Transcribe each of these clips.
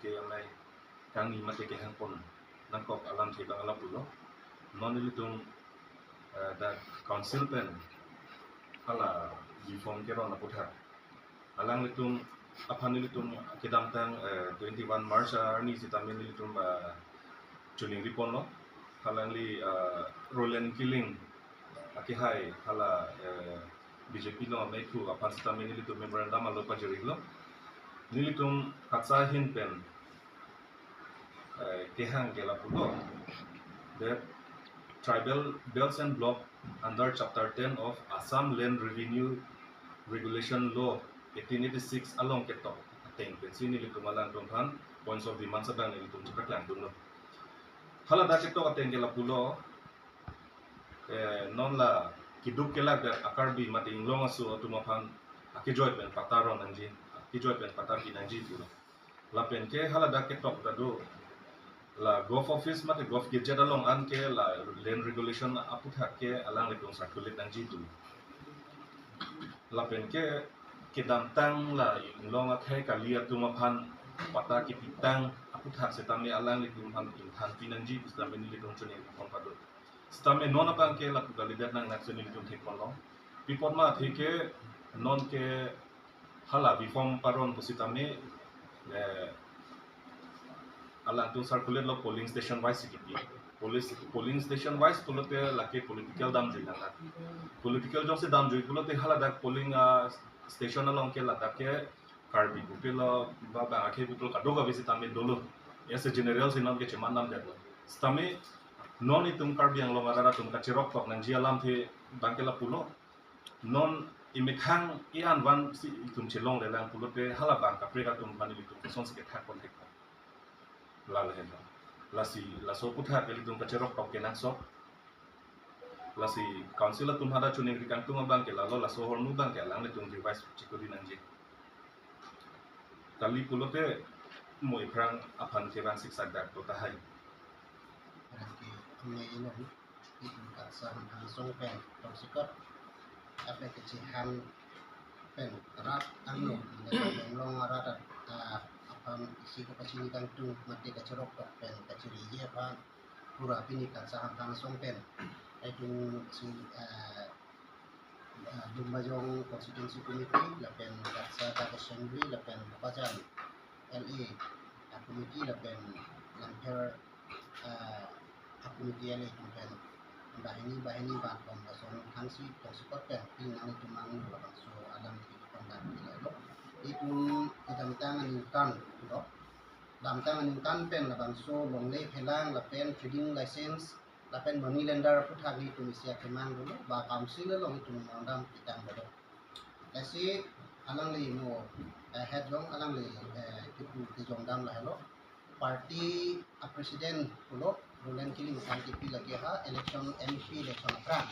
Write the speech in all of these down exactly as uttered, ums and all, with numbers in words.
ke amei kangni mate kehang pon nangkok alamthe abang lapulo. Non nelitum, eh, dak council pen hala reform keron aputhak alanglitum aphan nelitum kedamtang, eh, twenty-one March arni sitame nelitum, eh, choningri ponlo. Halangli, eh, Roland Killing akehai hala, eh, B J P along ameiphu aphan sitame nelitum memorandum alo pajirilo. Nelitum katsa ahin pen, eh, kehang ke lapulo, that tribal belts and block under Chapter ten of Assam Land Revenue Regulation Law eighteen eighty-six along ketok ateng pensi nelitum alangtum aphan points of demands abang nelitum chepaklangdunlo. Hala dak ketok ateng ke lapulo, eh, non la keduk kelak dak a-Karbi mate inglong aso atum aphan akejoi pen patta ron nangji, akejoi pen patta pi nangji pulo. Lapen ke hala dak ketok ta do, la Gov Office mate Gov Gazette along an ke la land regulation aputhak ke alanglitum circulate nangji pu. Lapen ke kedamtang la inglong akhei kali atum aphan patta kepitang aputhak sitame alanglitum aphan ingthan pi nangji pu sitame nelitum choningri pon pado. Sitame non abang ke lapu kalidet nang nak choningri tum thek ponlo. Pi apot ma athe ke non ke hala reform paron pusitame, eh, alangtum circulate lo polling station wise kepi. Police, polling station wise pulote lake political damjui nang. Political jongsi damjui pulote hala dak polling, ah, station along ke ladak ke Karbi pupe lo ba bang akhei pupe lo kadokave sitame dolo. As a general si non ke cheman damdetlo. Sitame non itum Karbi Anglong arat atum kacheroktok nangji alamthe abang ke lapulo. Non imekhang i-an vansi itum chelonglelang pulote hala bang kaprek atum aphan ilitum kosonsi kethak pon thek. Lale helo. Lasi laso aputhak ilitum kacheroktok kenangsot. Lasi council atum hadak choningri kangtung abang ke lalo, laso ahormu abang ke alanglitum revise chikuri nangji. Kali pulote mo iphrang aphan ke bang siksak dak to tahai. Oke, kami inon, itum katsa hamphang asong pen tongsekot, ape kechiham pen rat angno, Karbi Anglong arat, ah, aphan isi kapachini kangtung mate kacheroktok pen kachiriji aphan pura pini katsa hamphang asong pen itum si, ah, ah, Lumbajong Constituency Committee lapen katsa dak Assembly lapen Bokajan L A a-committee lapen Langpher, ah, a-committee L A atum pen banghini banghini bang kom lason hangsi tongsekot pen pini nangtum angno labangso alamthe pon dak pilo. Itum kedamtang aningkan lo. Kedamtang aningkan pen labangso longle phelang lapen trading license lapen money lender aputhak itum isi akemang dolo, ba council along itum mondam kitang dolo. Lasi alangli mo, eh, head jong alangli, eh, kipu kijong dam lahelo. Party a-president pulo, Roland Killing aphan kipi lake ha, election, M P election aphrang.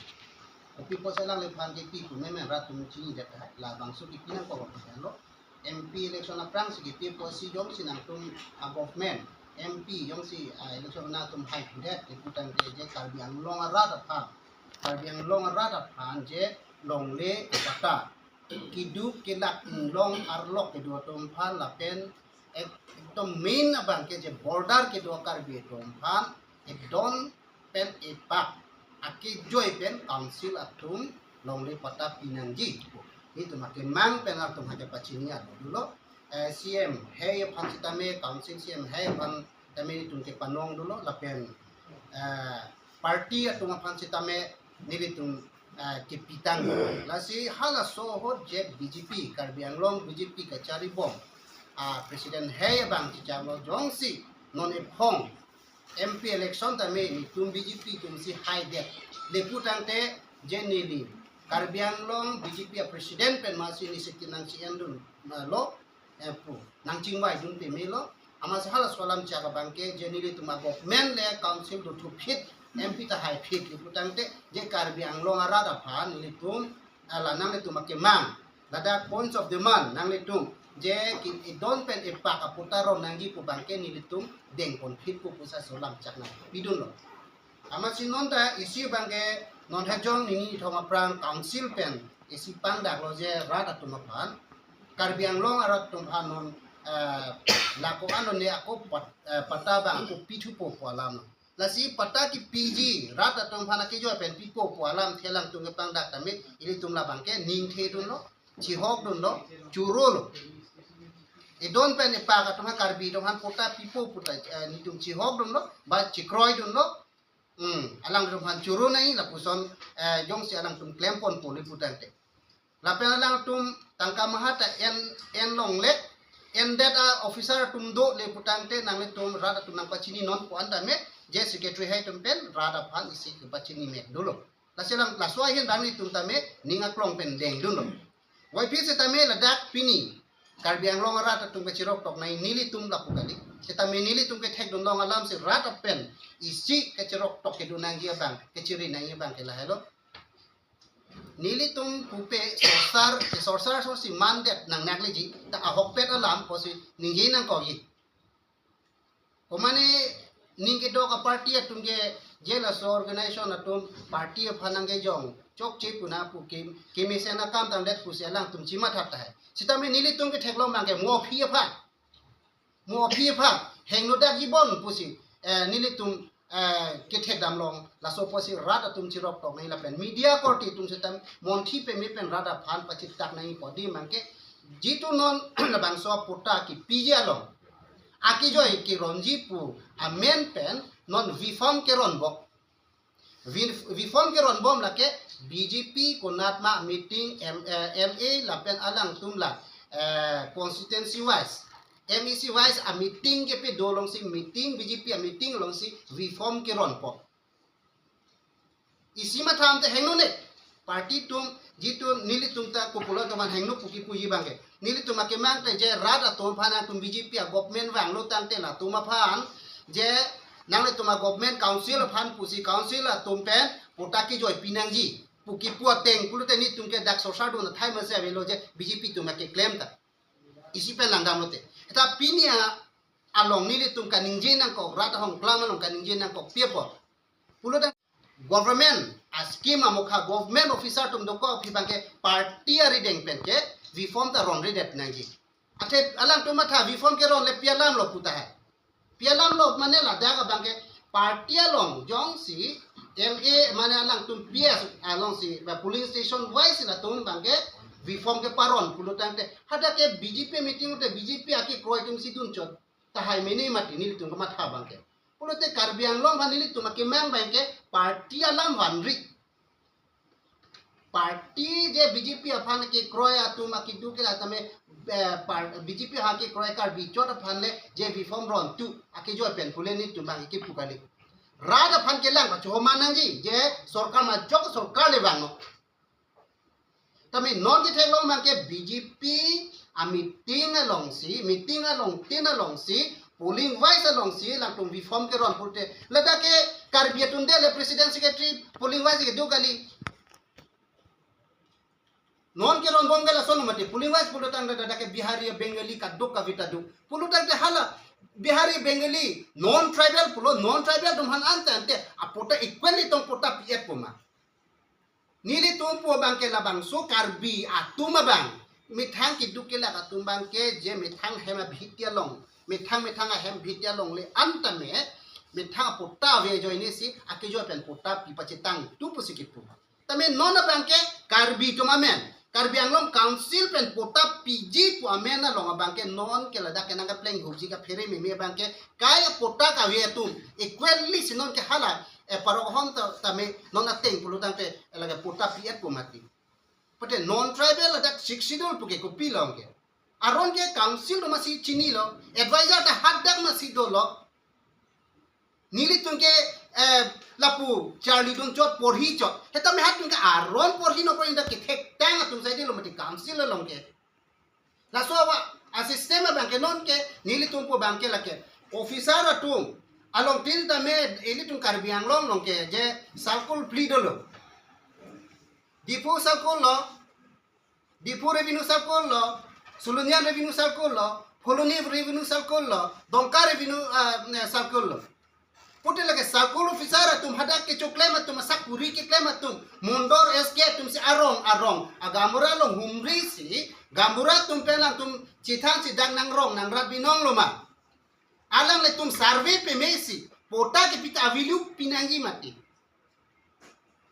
Kopi pusi alangliphan kipi pu meme rat atum chinidet ha, labangso kipi nangkok lahelo. M P election aphrangsi kipi pusi jongsi nangtum a-government, M P jongsi, ah, election nangtum hai pudet, ipu tangte je Karbi Anglong arat aphan, Karbi Anglong arat aphan je longle patta keduk kelak inglong arlok kedo atum aphan lapen ek-, ekdom main abang ke je border kedo Karbi atum aphan ekdon pen epak akejoi pen council atum longle patta pi nangji. Itum akemang pen atum ha kepachini alo dolo. Eh, C M hei aphan sitame, council C M hei aphan tame itum kepanong dolo lapen, eh, party atum aphan sitame nelitum, eh, kepitang. Lasi halaso ahut je B J P, Karbi Anglong B J P kacharibom, ah, president hei abang chicharlo jongsi non ephong M P election tame nelitum B J P atumsi haidet. Lapu tangte je neli Karbi Anglong B J P a-president pen masi neli si kenangchi-endun, ah, lo, eh, pu nangchingvaidun pemelo. Amatsi halaso alam chak abang ke je nelitum a-government le council dothuphit, M P ta haiphit, lapu tangte je Karbi Anglong arat aphan nelitum, ah, la nanglitum akemang, ladak points of demand nanglitum je ki-, edon pen epak apatta ron nangji pu abang ke nelitum dengponphit pu pusi laso alam chak nangpidunlo. Amatsi non ta isi abang ke non hejong nini thom aphrang council pen isi pangdaklo je rat atum aphan, Karbi Anglong arat atum aphan non eh, la ko-an lo ne ako pat-, eh, patta abang ako pithupo pu alam lo. Lasi patta kepiji, rat atum aphan akejoi pen pipo pu alamthe alangtum kepangdak tame, ilitum labang ke ningthedunlo, chihokdunlo, chorolo. Edon pen epak atum ha Karbi atum aphan patta pipo pu ta, eh, nelitum chihokdunlo, ba chekroidunlo. Hmm, alangtum aphan choro nangji lapuson, eh, jongsi alangtum klemponpo le pu tangte. Lapen alangtum tangka maha ta en, en longle, endet a-officer atum do le pu tangte nanglitum rat atum nangpachini nonpo an tame, je secretary hai atum pen rat aphan isi kepachini mek dolo. Lasi alang laso ahin nanglitum tame ning aklong pen dengdunlo. Wai pi setame ladak pini Karbi Anglong arat atum kachiroktok nangji nelitum lapu kali. Setame nelitum kethekdun long alamsi rat apen isi kachiroktok kedun nangji abang, kachiri nangji abang ke lahelo. Nelitum pupe sorsar, sorsar sosi mandet nang nakleji, ta ahokpet alam pusi ningje nangkokji. Komane ning kedok a-party atum ke je laso organization atum party aphan nangkejong chokche pu na pu ke, kemesen akam tangdet pusi alangtum chimatha tahai. Setame nelitum ketheklong abang ke mo aphi aphan. Mo aphi aphan. Hingno dak jibon pusi, eh, nelitum, eh, kethekdam long, laso pusi rat atum chiroktok nangji lapen media korte atum setame monthi peme pen rat aphan pachitak nangji pu adim abang ke, jitu non labangso patta kepiji along akejoi keronji pu amen pen non V-form keronbom. V-, V-form keronbom lake B J P konat ma meeting M-, eh, M A lapen alangtum la, eh, constituency wise, M A C wise a-meeting kepedo alongsi meeting, B J P a-meeting alongsi V-form keronpo. Isi matha tame hingno ne. Party atum, jitu nelitum ta kopulo atum aphan hingno pu kipuji abang ke. Nelitum akemang te je rat atum aphan atum B J P a-government vanglo tangte latum aphan je nanglitum a-government council aphan pusi council atum pen patta kejoi pinangji pu kipu ateng pulote nelitum ke dak sorsar dun athai masi avelo je B J P atum akeklem ta. Isi pen langdam lote. Eta pini a along nelitum kaningje nangkok, rat ahong klam along kaningje nangkok pi apot. Pulote government a-scheme amokha government officer atum dokok aphi abang ke party arideng pen ke V-form ta ronredet nangji. Athe alangtum matha V-form keron le pi alam lo pu tahai. Pi alam lo mane ladak abang ke party along jongsi M A mane alangtum P S alongsi ba polling station wise latum abang ke V-form keparon pulo tangte hadak ke B J P meeting te B J P akekroi atumsi dunchot tahai mene mati nelitum kematha abang ke. Pulote Karbi Anglong aphan nelitum akemang abang ke party alam vanri. Party je B J P aphan kekroi atum akeduk ke la tame, eh, par-, B J P aphan kekroi Karbi chot aphan le je V-form rontu akejoi pen pule nelitum abang kipu kali. Rat aphan kelang pachohoma nangji je sorkar majok sorkar le vangno. Tame non ketheklong abang ke B J P a-meeting alongsi, meeting along tin alongsi, polling wise alongsi, latum V-form keron pulote. Ladak ke Karbi atum de le president secretary polling wise kedo kali. Non keronbom ke lason mati polling wise pulo tang ladak ke Bihari Bengali kaduk kavit adu. Pulo tangte hala Bihari Bengali non tribal pulo non tribal atum aphan ante ante apatta equally tong patta pi-etpo ma. Nelitum pu abang ke labangso Karbi atum abang. Methang keduk kelak atum abang ke je methang hem abhiti along. Methang methang ahem abhiti along le an tame. Methang patta ave ajoine si akejoi pen patta pi pachetangtu pusi kipu. Tame non abang ke Karbi atum amen. Karbi Anglong Council pen patta piji pu amen along abang ke non ke ladak ke nangkepleng hupji kaphere meme abang ke kai patta kave atum equally si non ke hala e parok hon ta, tame non ateng pulo tangte lake patta pi-etpo mati. Pute non tribal ladak Sixth Schedule puke kopi long ke. Aron ke council do masi chinilo, advisor ta hadak masi dolo. Nelitum ke, eh, lapu charli dunchot porhi chot. Hetame hatum ke aron porhi no porhi dak kethektang atum saide lo mati council along ke. Laso awa a-system abang ke non ke nelitum pu abang ke lake officer atum along tin tame ilitum Karbi Anglong along ke je circle phli dolo. Diphu circle lo, Diphu Revenue Circle lo, Suloniang Revenue Circle lo, Phuloni Revenue Circle lo, Dongka Revenue, ah, Circle lo. Pute lake circle officer atum hadak kechoklem atum asakuri keklem atum mondol S K atum si arong arong a gaonbura along humri si gaonbura atum pen atum Chethang chedak nangrong nangrat binong lo ma? Alanglitum survey peme si patta kepi ta a-value pinangji mati.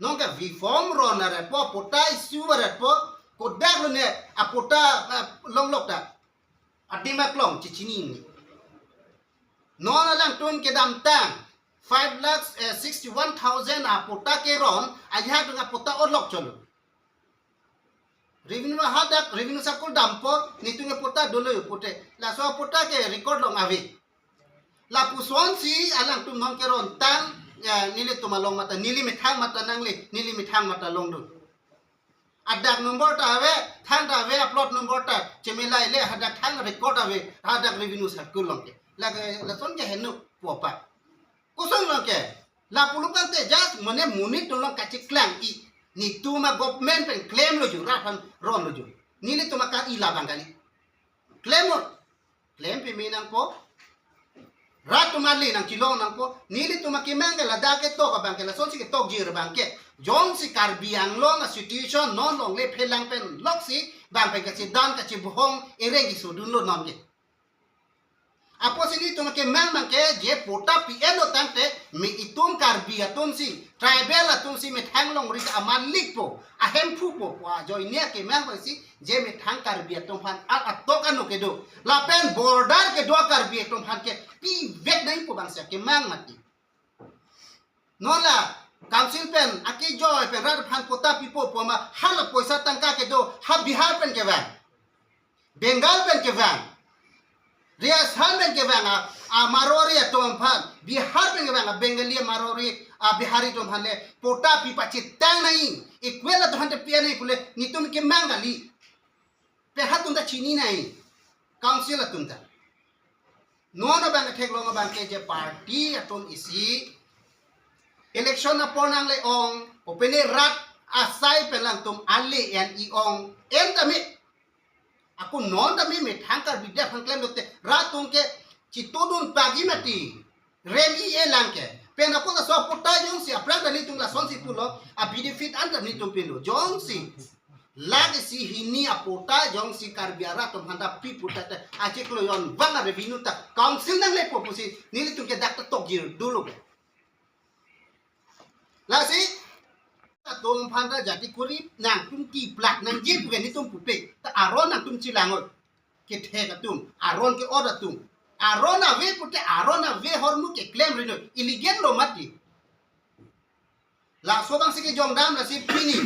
Nonke V form ron arat po, patta issue arat po, kodak lone apatta, ah, longlok ta. Adim aklong chechini ni. Non alangtum kedamtang five lakh, eh, sixty-one thousand apatta keron, ajahak atum apatta olok cholo. Revenue hadak, revenue circle dampo, netum ke patta dolo pute. Laso patta ke record along ave. Lapuson si alangtum non kerontang, ya, nelitum along mata, neli methang mata nangle, neli methang mata longdun. Adak number ta ave, thang ta ave, a-plot number ta chemelai le, hadak thang record ave, hadak revenue circle along ke. Lake, lason ke heno popa. Koson along ke, lapu along tangte just mane monit along kacheklang-i. Netum a-government pen claim lo ju, rat aphan ron lo ju. Nelitum akar-i labang kali. Claim lo. Claim peme nangpo. Rat atum ale nangchelong nangpo. Nelitum akemang ke ladak ketok abang ke, lasonsi ketokjir abang ke, jongsi Karbi Anglong a-situation non longle phelang pen loksi bang pen kachedan kachebohong ereng kesodun lo non ke. Apotsi nelitum akemang abang ke je patta pi-et lo tangte, me itum Karbi atum si, tribal atum si methang longri ta amalik po, ahemphu po, pu ajoine akemang abang si, je methang Karbi atum aphan a- atok ano kedo. Lapen border kedo Karbi atum aphan ke pivek nangpo abang si akemang mati. Non la council pen akejoi pen rat aphan patta pipo pu ma, hala poisa tangka kedo ha Bihar pen kevang, Bengal pen kevang, Rajasthan pen kevang a, a-Marwari atum aphan, Bihar pen kevang a-Bengali, a-Marwari, a-Bihari atum aphan le patta pi pachetang nangji, equal atum aphan ta pi nangji pule netum kemang kali. Pen hatum ta chini nangji, council atum ta. Non abang theklong abang ke je party atum isi election apor nangle-ong, kopine rat asai pen alangtum ale en-i ong, en tame. Ako non tame methang Karbi adet aphan klem lote, rat atum ke chitudun pagi mati. Rem-i-e lang ke. Pen ako laso patta jongsi aphrang ta netum lasonsi pulo, a-benefit an ta netum pilo. Jongsi lake isi hini apatta jongsi Karbi arat atum aphan ta pi puta ta, achiklo jon abang a-revenue ta council nanglepo pusi nelitum ke dak ta tokjir dolo ke. Lasi atum aphan ta jati kuri nangtum kiplak nangji pu ke netum pupe. Ta aron nangtum chelang oi. Kethek atum, aron ke-ot atum. Aron ave pute aron ave ahormu keklem ri noi. Illegal lo mati. Laso abang si kejongdam, lasi pini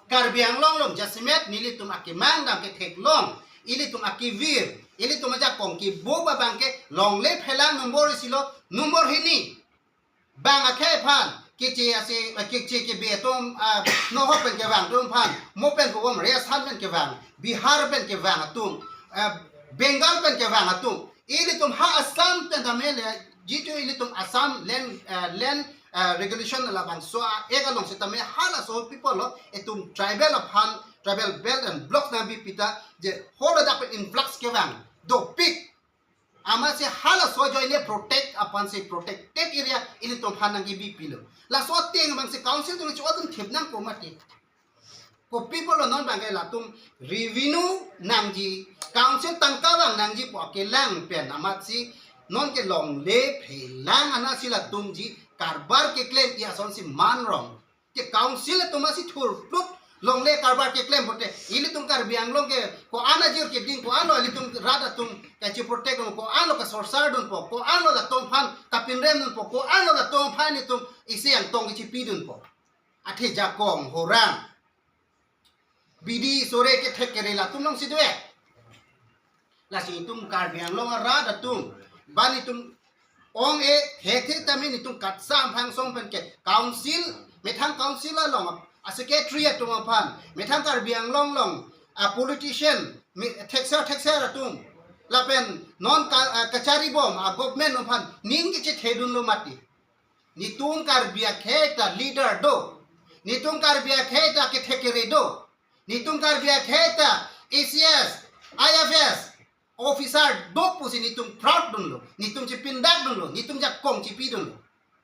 Karbi Anglong along jasemet nelitum akemang dam ketheklong, ilitum akevir, ilitum ajakong kebo abang ke longle phelang number isi lo, number hini. Bang akhei aphan keche ase, keche kebe atum, ah, nohok pen kevang atum aphan, mo pen kebom Rajasthan pen kevang, Bihar pen kevang atum, ah, Bengal pen kevang atum, ilitum ha Assam pen tame le, jitu ilitum Assam land, ah, land, ah, regulation labangso a-act along setame halaso a-people lo, itum tribal aphan, tribal belt and blocks nangbi pita, je holo dak pen influx kevang dopik. Amatsi halaso ajoine protect aphan si protected area ilitum aphan nangkebi pilo. Laso ateng abang si council atum si atum thip nangpo mati. Kopi pulo non abang ke latum revenue nangji, council tangka vang nangji pu akelang pen amatsi non ke longle phelang anat si latum ji karbar keklem-i asonsi man rong. Ke council atum asi thurplut longle karbar keklem pute, ilitum Karbi Anglong ke ko-an ajir keding, ko-an lo ilitum rat atum kachi protect dun, ko-an lo kasorsar dunpo, ko-an lo latum aphan kapinrem dunpo, ko-an lo latum aphan itum isi angtong kachipidunpo. Athe jakong horang, bidi sore kethek kere latum alongsi do-e. Lasi itum Karbi Anglong arat atum, bang itum ong-e thekthe tame itum katsam phangsong pen ke council, methang council along a-secretary atum aphan, methang Karbi Anglong along a-politician, mi-, thekser thekser atum, lapen non ka-, a, kachari bom a-government aphan ning kachethedun lo mati. Netum Karbi akhei ta leader do. Netum Karbi akhei ta kethek kere do. Netum Karbi akhei ta A C S, I F S officer do pusi netum proud dunlo. Netum chipindak dunlo. Netum jakong chipi dunlo.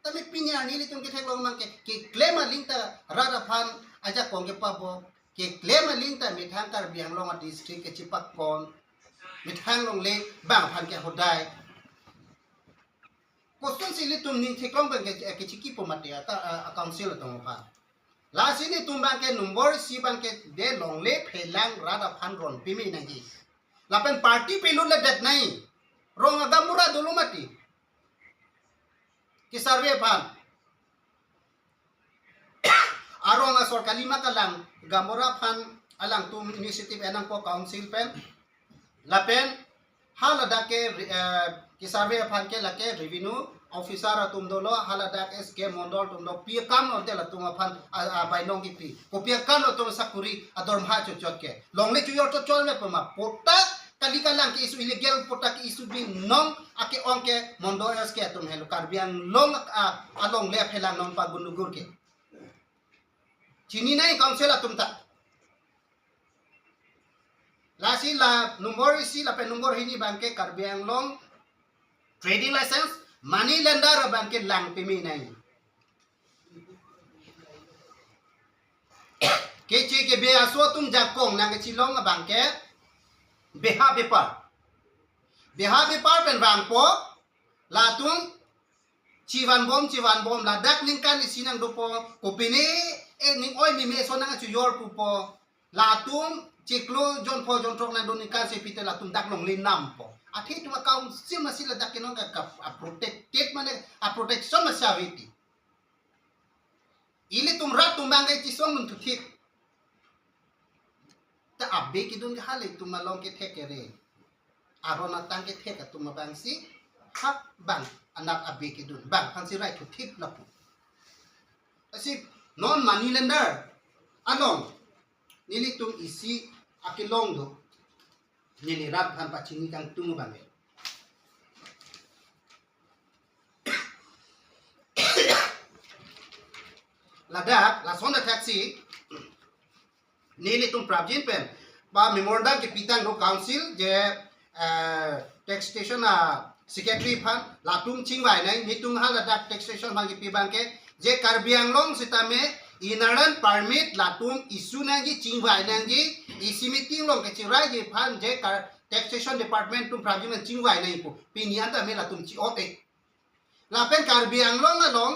Tame pini arni ilitum ketheklong abang ke, keklem aling ta rat aphan ajakong kepabo. Keklem aling ta methang Karbi Anglong a-district ke chipak kon. methang longle bang aphan ke hodai. Kosonsi ilitum ning theklong abang ke, eh, kechiki po mati ata, eh, a council atum aphan. Lasi ilitum abang ke nombor isi abang ke de longle phelang rat aphan ron pimi nangji. Lapen party pelun le det nai. Rong agam mura dolo mati. Ke survey aphan. Arong asor kalima kalang gaonbura aphan alangtum initiative enangpo council pen. Lapen haladak ke, eh, ke survey aphan ke lake revenue officer atum dolo, haladak S K mondol atum do, pi akam lo de latum aphan, a, a, bainong kipi. Kopi akam lo atum sakuri adorma chochot ke. Longle chojor chochot me pema. Patta kali kalang ke-issue, illegal patta ke-issue binong ake-ong ke mondol S K atum helo, Karbi Anglong a, a longle aphelang non pagun lugur ke. Chini nai council atum ta. Lasi la nombor isi lapen nombor hini abang ke Karbi Anglong trading license, money lender abang ke lang pimi nai. Keche kebe aso atum jakong nangkechelong abang ke beha bepar. Beha bepar pen vangpo, latum chivan bom, chivan bom, ladak ningkan isi nang dopo, kopine, eh, ning oi mime so nang chojor pupo, latum chiklo jon pho jon throk nang do ningkan se pite latum dak longle nampo. Athe itum a council masi ladak ke non ka, ka, a protected mane, a protection masi aveti. Ilitum rat atum abang ke chisong mun thuthip. Ta abe kedun ke hale atum along kethek kere. Aron atang kethek atum abang si ha bang anat abe kedun. Bang aphan si rai thuthip lapu. Lasi non money lender along nelitum isi akelong do. Neli rat aphan pachini kangtung abang ke. Ladak, lason athak si, nelitum prapjin pen, ba memorandum kepitang do council je, eh, taxation a secretary aphan, latum chingvai nai, nelitum haladak taxation aphan kepi abang ke, je Karbi Anglong sitame, inland permit latum issue nangji, chingvai nangji, isi meeting along kechiraiji aphan, je kar, taxation department atum prapjin pen chingvai nai pu. Pini anta me latum chi-ot-e. Lapen Karbi Anglong along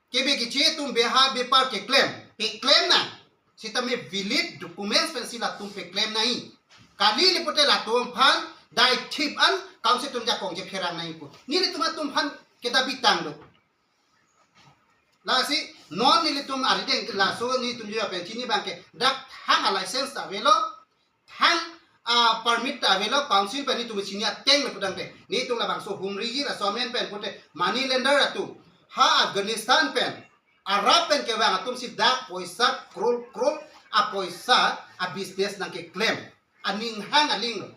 kebe keche atum beha bepar keklem. Keklem nang. Sitame valid documents pensi latum peklem nai. Kali le pute latum aphan dai thip an council atum jakong je pherang nai pu. Nelitum atum aphan kedabitang do. Lasi non nelitum arideng laso nelitum juga pen chini abang ke dak thang a license ta avelo, thang a permit ta avelo, council pen nelitum chini ateng le pudang te. Nelitum labangso humriji laso amen pen pute money lender atum. Ha Afghanistan pen, Arab pen kevang atum si dak poisa crore crore a poisa a business nangkeklem. Aning hang aling lo.